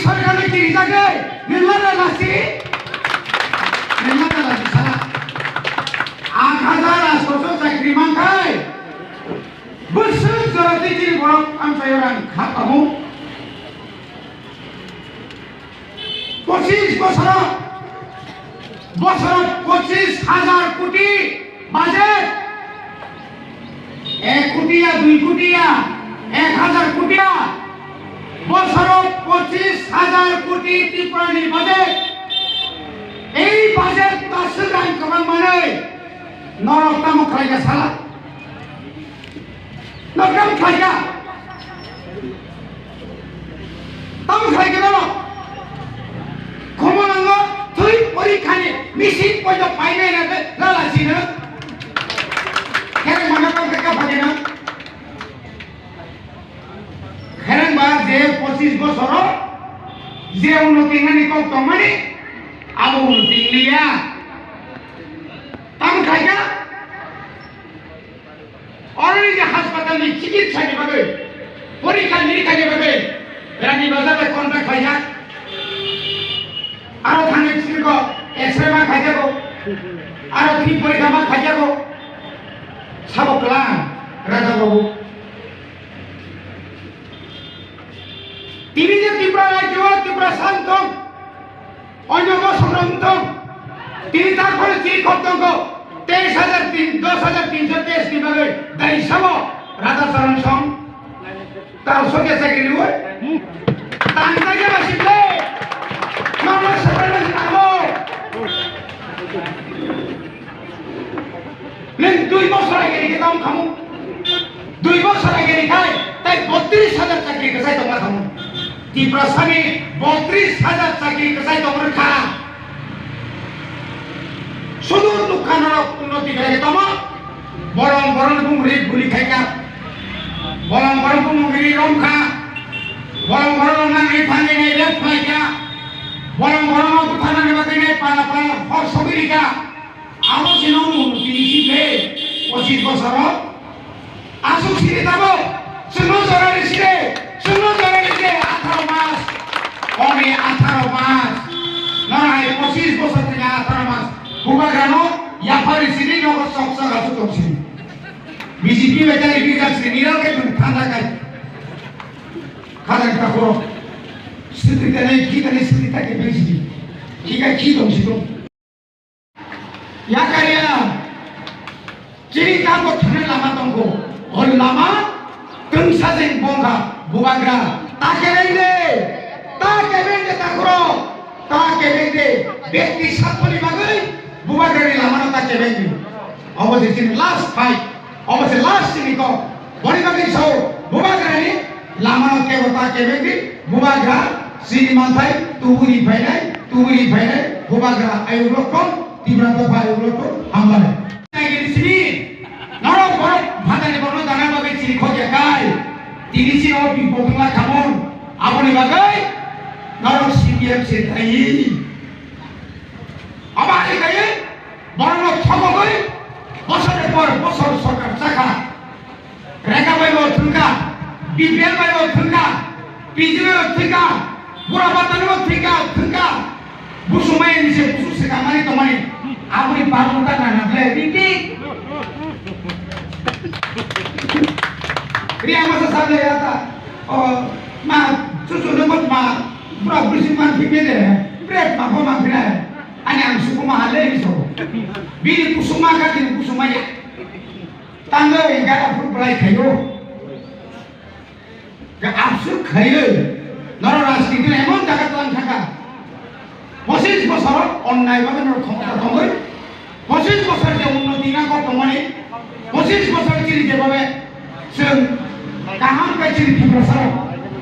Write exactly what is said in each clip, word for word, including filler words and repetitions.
Sarkar ni kiri jagwi, nirmana lasi, nirmana lasi sala. Aat hajar aatso chakri mankhai, bwswk jora twi chini borok amchaio rang kha tongo. Pochis bosoro, bosoro pochis hajar koti budget. Ek koti ya, dui koti ya, ek hajar koti ya. Bosoro pochis hajar koti Tripura ni budget. Ei budget ta swrang kwbang manwi norok tamo khlai kha sala. Norok tamo khlai kha. Tamo khlai kha norok. Khomo nango twi porikhani machine poito painai na de lala sino. Khere mano tamo kha phageno. Kherang ba je pochis bosoro je unnoti nani kok tongmani abo unnoti liya. Tamo khlai kha. Oro ni je haspatal ni chikitsa ni bagwi, porikha nirikha ni bagwi, Rani Bazar bai contract khlaijak. Aro thangwi chikirgo X-ray ma khaijago. Aro thwi porikha ma khaijago. Sabo klang, Raja Babu. Tini je Tripura rajyo, Tripura santong, Onyo bosongrok wng tong. Tini tarpore chini khok tongkho. Teis hajar tin, dos hajar tinso teis ni bagwi dai sabo Radha Charan Song. Tal sokya chakri rwi. Tang jagya ba sible. Nono sabai ba sinamo. Neng dui bosor age ni khe tamo khamu. Dui bosor age ni khai tai botris hajar chakri kwchai tongma khamu. Tiprasa ni botris hajar chakri kwchai tongma kha. Sudur nukha norok unnoti khlai tamo. Borong borong bung ri guli khai kha. Borong borong bung ri rom kha. Borong borong nang ri thangwi nai rep khlai kha. Borong borong butharna ni bagwi nai pala pala hor sogwi ri kha. Abo chini ulo ulo tini si khe pochis bosoro. Aswk siri tabuk. Chwngno jora risi de. Chwngno jora risi de. Atharo mas. Oni atharo mas. Nora hai pochis bosor thani atharo mas. Bubagrano yapha risi de nogo sok sok aswk tong sini. B J P bai tari bijak sini niral khe thang thanda kai. Khajak ta khoro. Siti tani khi tani siti ta khe B J P. Khi kai khi tong si tong. Yakarya, chini tamo thangna lama tongkho. O lama tungsa jeng bongkha, bubagra. Ta kebeng de, ta kebeng de takhoro, ta kebeng de. Bekti sathoni bagwi bubagrani lamano ta kebeng di. Obo je chini last fight. Obo se last chini kok. Boni bagwi sao, bubagrani lamano kebo ta kebeng di, bubagra chini manthai tubui ri phainai, tubui ri phainai, bubagra ayuk rok tong, Tipra dopha ayuk rok tong, hambai. Nai gini sini, norok borok phatani borokno dana bagwi chini khokya kai, tini chini o bipot wngla khamon, aboni bagwi norok C P M se dai. Abo hai kaiwi borokno thokogwi bosor ni por bosor sorkar chakha. Rega bai bo thwngkha, B P L bai bo thwngkha, P G bai bo thwngkha, bura batani bo thwngkha, thwngkha. Busumai ni se busu se kamani tongmani. Aboni babu ta nana ble, bibik. Ria masa sabe ya ta. O, ma, susu no bot ma, bura busi man phikne de, bread ma bo man phina. Ani ang suku ma hale ni so. Bini kusuma ka, bini kusuma ya. Tangwi gada phuru belai khaio. Ga absur khaio. Noro rajniti emon jaga tlang thaka. Pochis bosor onnai bagwi noro khomota tongwi. Pochis bosor je unnoti na kok tongmani. Pochis bosor chini je babe chwng kaham khe chini Tiprasa rok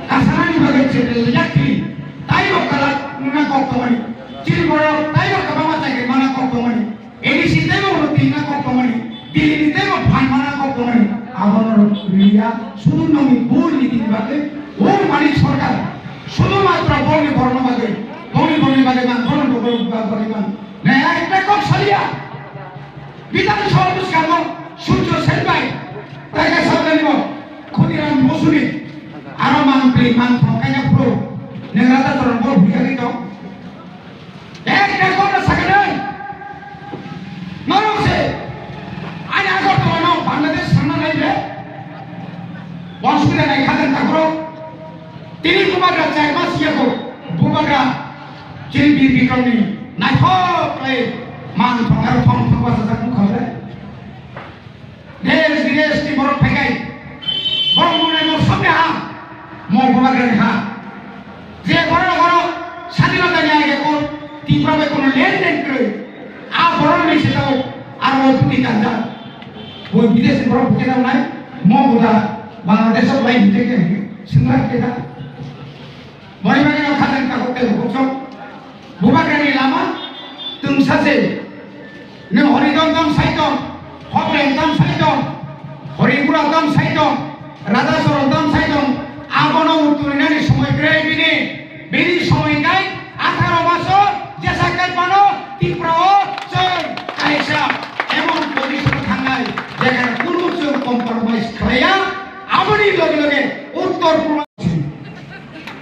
kasanani bagwi chini yakri. Taibo kalak wngna kok tongmani. Chini borok taibo kwbangma chakri mana kok tongmani. A D C teibo ulo tina kok tongmani, Delhi ni teibo phan mana kok tongmani, abono rok liya, sudu nongni bul ni tini bagwi, o mani sorkar, sudu matra bongni borno bagwi, bongni borni bagwi man, bongni borni bagwi man. Naya ekta kok saliya, Bidhan Sabha bwskango Surjo Sen bai, Tiger Sabha ni bo, Khutiram Bosuni, aro mantri, manthok, kanya phuru. Neng rata chorong bol bujagwi tong. Ek ek bol na sakhe nai. Norok se. Ani Agartala no Bangladesh sangna nai be. Bonsubida nai khajan takhoro. Tini bubagra char mas yako. Bubagra chini bir bikromni naithok lai mang thong ar thong thong basa sak mukha be. Desh bidesh ni borok phaikai. Borok nungnai no sabni ha. Mo bubagrani ha. Je borok borok sadinota ni age ko Tipra bai kono lenden kwrwi. A borok ni se tao aro tuti kanja. Bo bidesh ni borok phaikai nai. Mo buda Bangladesh o lai hinte ke singra ke da. Boni bagwi no khajang tabuk tei bukhuk sok. Bubagrani lama twngsa se. Nwng Horidon tam sai tong, Hopleng tam sai tong, Horigura tam sai tong, Radasoro tam sai tong. Abono utturinani somoi kwrwi bini. Bini somoi kai atharo maso jesa kai mano Tripura o chwng kaisa emon position o thangnai jekhane kunu chwng compromise khlaiya. Aboni loge loge Uttor Purba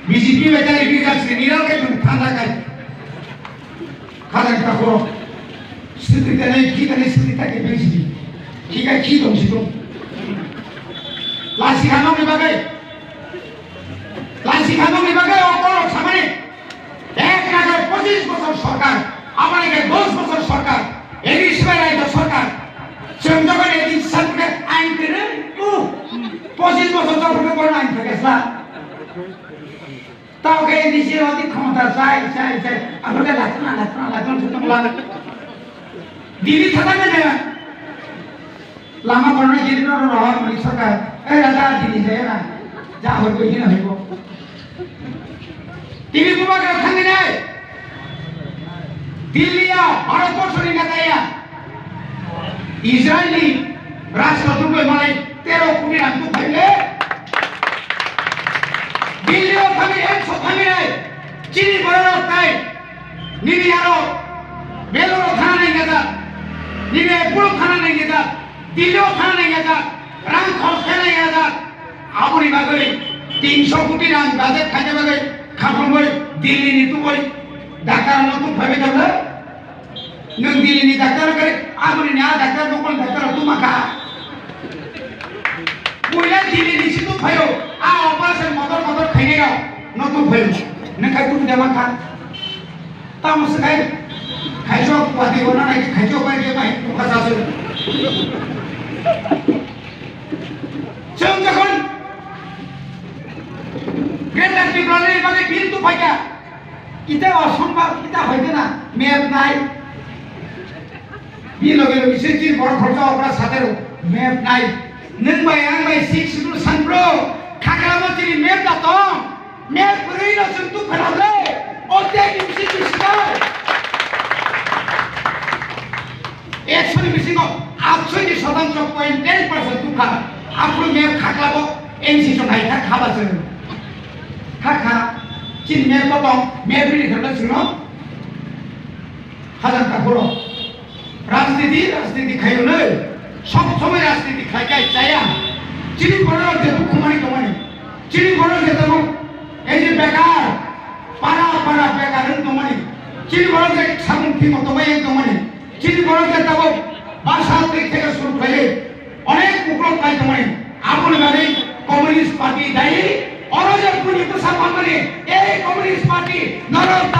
B J P bai tari bikas ni niral ke tun thanda kai. Khajak ta khoro. Siti tene ki tene siti ta ke B J P. Ki ka ki dong si dong. Lasi khanok ni bagai. Lasi khanok ni bagai o korok samani. Ek nagar pochis bochor sorkar. Amar ke dos bochor sorkar. Edi sibai raito sorkar. Chwng jokhon edi sanke ain kene. Uh. Pochis bochor jokhon ke kono ain thakesla. Tao khe N D C rok ni khomota chai, chai, chai. Abo khe laithana, laithana, laithana se tongla. Delhi thangna nai na. Lama kono Delhi no rohor mani sarkar. Eh, raja Delhi jaya na. Ja hoi koi hina hoibo. Delhi bubagra thangwi nai. Delhi ya, Bharat borso ni neta ya. Israel ni rashtrapati bai malai tero koti rang tu phaile. Delhi o thangwi ek so thangwi nai. Chini borok rok tai. Nini aro Beloro thana nai ngajak. Nini Epuro thana nai ngajak. Delhi o thana nai ngajak. Rang khorch khe nai ngajak. Aboni bagwi tinsho koti rang budget khaina bagwi khaprumwi Delhi ni tubui doctor no tu phaibai tongo. Nwng Delhi ni doctor khe aboni ni a doctor nokol doctor tu maka. Puila Delhi ni si tu phaio a operation motor motor khainai rok no tu phaio. Nwng khai tu da maka. Tamo se khai khai so pati bona nai khai so pai ke pai tu kasa se. Chwng jokhon Greater Tipraland ni bagwi bill tu phaikha, ita o songba ita hoite na map nai. Bini loge loge se chini borok khoroksa okra satero map nai. Nwng bai ang bai six schedule sanpro khakramo chini map da tong. Map kwrwi no chwng tu phairok le, o tei ni bisi tu sikal. Ekso ni bisingo atsoi ni sotangsho point ten percent tu kha. Aphuru map khaklabo N C chwng hai kha khaba chwng. Kha kha, chini map bo tong, map rili kha chwng no. Hajan ta phuro. Rajniti, rajniti khayo nai. Sob somoi rajniti khlai kai chaya. Chini borok je bukhumani tongmani. Chini borok je tamo, ei je bekar, para para bekar wng tongmani. Chini borok je samung thimo tongmani wng tongmani. Chini borok je tamo basa twi theke suru khlaiwi onek uklok kai tongmani. Aboni bagwi Communist Party dai. Oro je buini bwsa pangmani, ei Communist Party norok